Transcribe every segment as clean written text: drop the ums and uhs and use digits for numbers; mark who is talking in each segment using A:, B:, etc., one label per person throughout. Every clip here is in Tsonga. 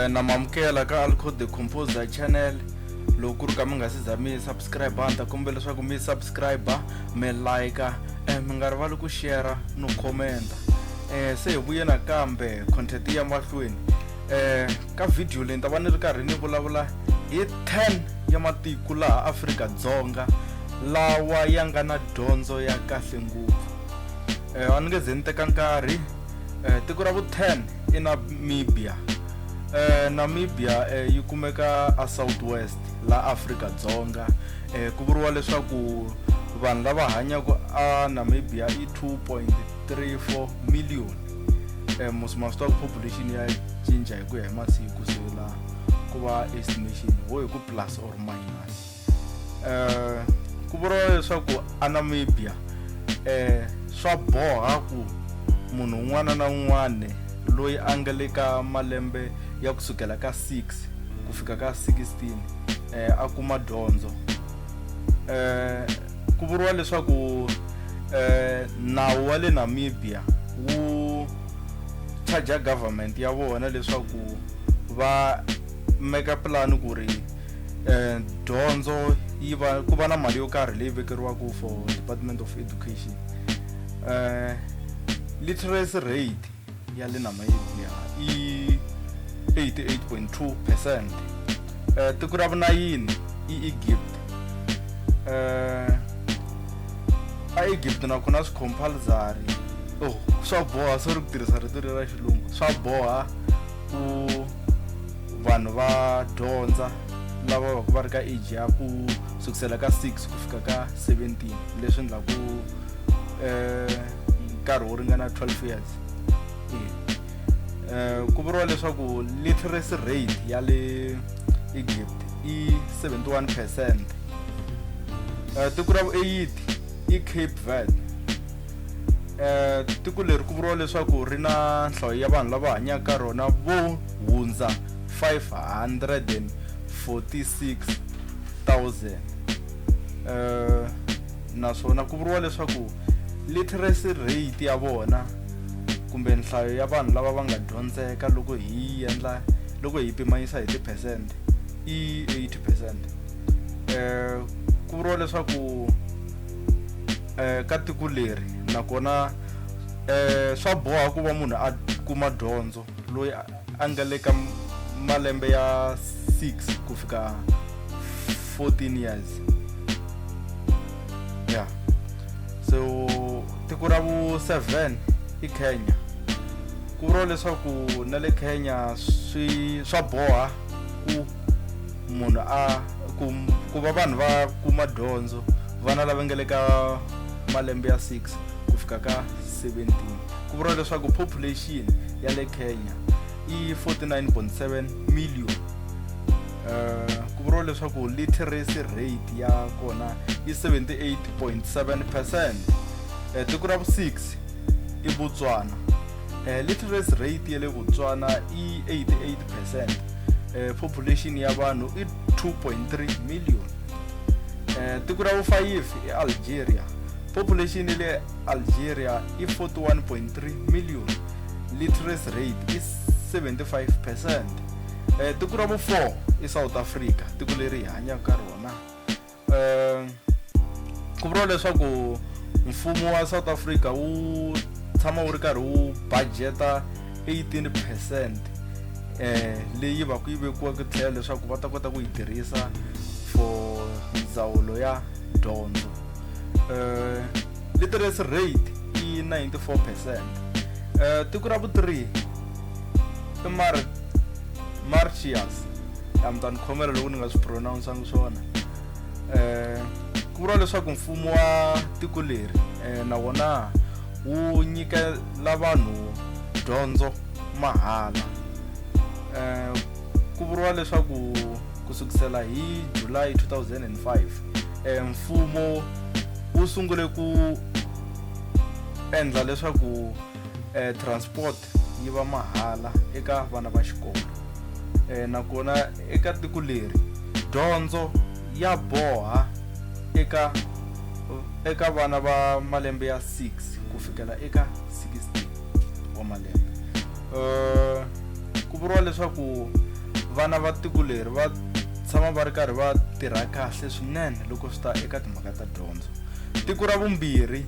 A: Na mamukela ka Alco the Composer channel. Loko ku ri ka mi nga si za mi subscribe, ni ta kombela leswaku mi subscribe, mi like, mi nga rivali ku share no comment. Se hi vuye nakambe content ya mahlweni. Ka video leyi ni ta va ni ri karhi ni vulavula hi 10 ya matiko laha Afrika-Dzonga lawa ya nga na dyondzo ya kahle ngopfu. A ni nge ze ni teka nkarhi. Tiko ra vu 10 i Namibia. Namibia yi kumeka a South West la Afrika-Dzonga. Ku vuriwa leswaku vanhu lava hanyaka a Namibia i 2.34 million. Mos ma swi tiva ku population ya cinca hi ku ya hi masiku, se la ku va estimation ho hi ku plus or minus. Ku vuriwa leswaku a Namibia swa boha ku munhu un'wana na un'wana loyi a nga le ka malembe ya kusukela ka 6 ku fika ka 16 a kuma dyondzo. Ku vuriwa leswaku nawu wa le Namibia wu charger government ya vona leswaku va meka pulani ku ri dyondzo yi va ku va na mali yo karhi leyi vekeriwaka for Department of Education. Literacy rate ya le Namibia i 88.2%. Tiko ra vunayini i Egypt. A Egypt nakona swi compulsory, oh swa boha, sorry ku tirhisa rito leri ra xilungu, swa boha ku vanhu va dyondza lava va va ri ka age ya ku sukusela ka 6 ku fika ka 17, leswi endlaku nkarhi wo ringana 12 years. Ku vuriwa leswaku literacy rate ya le Egypt i 71%. Tiko ra vu 8 i Cape Verde. Tiko leri ku vuriwa leswaku ri na nhlayo ya vanhu lava hanyaka ka rona vo hundza 546,000, naswona ku vuriwa leswaku literacy rate ya vona kumbe nhlayo ya vanhu lava va nga dyondzeka loko hi endla loko hi pimanyisa hi ti-percent i 80%. Ku vuriwa leswaku ka tiko leri nakona swa boha ku va munhu a kuma dyondzo loyi a nga le ka malembe ya 6 ku fika 14 years. Yeah, so tiko ra vu 7 i Kenya. Ku vuriwa leswaku na le Kenya swi swa boha ku munhu a ku ku va vanhu va kuma dyondzo, vana lava nga le ka malembe ya 6 ku fika ka 17. Ku vuriwa leswaku population ya le Kenya i 49.7 million. Ku vuriwa leswaku literacy rate ya kona i 78.7%. Tiko ra vu 6 i Botswana. Literacy rate ya le Botswana i 88%. Population ya vanhu i 2.3 million. Tiko ra vu 5 i Algeria. Population ya le Algeria i 41.3 million. Literacy rate i 75%. Tiko ra vu 4 i South Africa, tiko leri hi hanyaka ka rona. Ku vuriwa leswaku mfumo wa South Africa wu tshama wu ri karhi wu budget-a 18% leyi va ku yi vekiweke tlhelo leswaku va ta kota ku yi tirhisa for ndzawulo ya dyondzo. Literacy rate i 94%. Tiko ra vu 3 i Mauritius. Ya mi ta ni khomela loko ni nga swi pronounce-angi swona. Ku vuriwa leswaku mfumo wa tiko leri na wona wu nyikela vanhu dyondzo mahala. Ku vuriwa leswaku ku sukisela hi July 2005, mfumo wu sungule ku endla leswaku transport yi va mahala eka vana va xikolo. Nakona eka tiko leri dyondzo ya boha eka eka vana va malembe ya 6 ku fikela eka 16 wa malembe. Ku vuriwa leswaku vana va tiko leri va tshama va ri karhi va tirha kahle swinene loko swi ta eka timhaka ta dyondzo. Tiko ra vumbirhi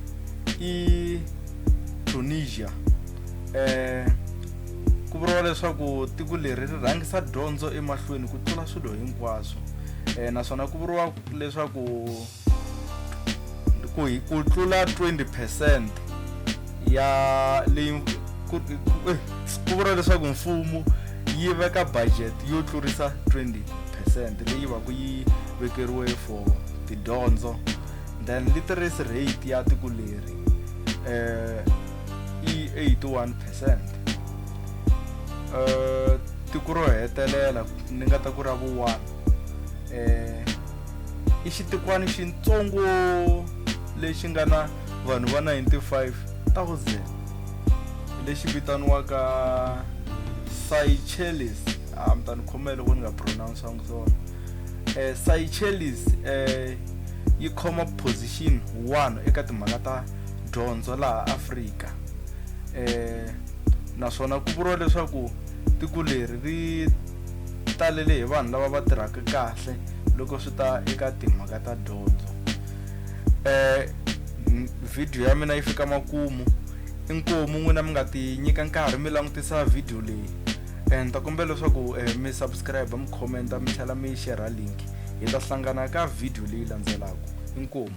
A: i Tunisia. Ku vuriwa leswaku tiko leri ri rhangisa dyondzo emahlweni ku tlula swilo hinkwaswo naswona ku vuriwa leswaku ku hi ku tlula 20 percent ya leyi ku ku vuriwa leswaku mfumo yi veka budget yo tlurisa 20 percent leyi va ku yi vekeriwe for tidyondzo then literacy rate ya tiko leri i 81 percent. Tiko ro hetelela ni nga ta ku ra vu one i xitikwani xitsongo lexi nga na vanhu va 95,000 lexi vitaniwaka Seychelles a mi ta ni khomela loko ni nga pronounce-angi swona Seychelles yi khoma position one eka timhaka ta dyondzo laha Afrika naswona ku vuriwa leswaku tiko leri ri talele hi vanhu lava va tirhaka kahle loko swi ta eka timhaka ta dyondzo. Video ya mina yi fika makumu inkomu n'wina mi nga ti nyika nkarhi mi langutisa video leyi ni ta kombela leswaku mi subscribe mi comment mi tlhela mi share link hi ta hlangana ka video leyi landzelaka inkomu.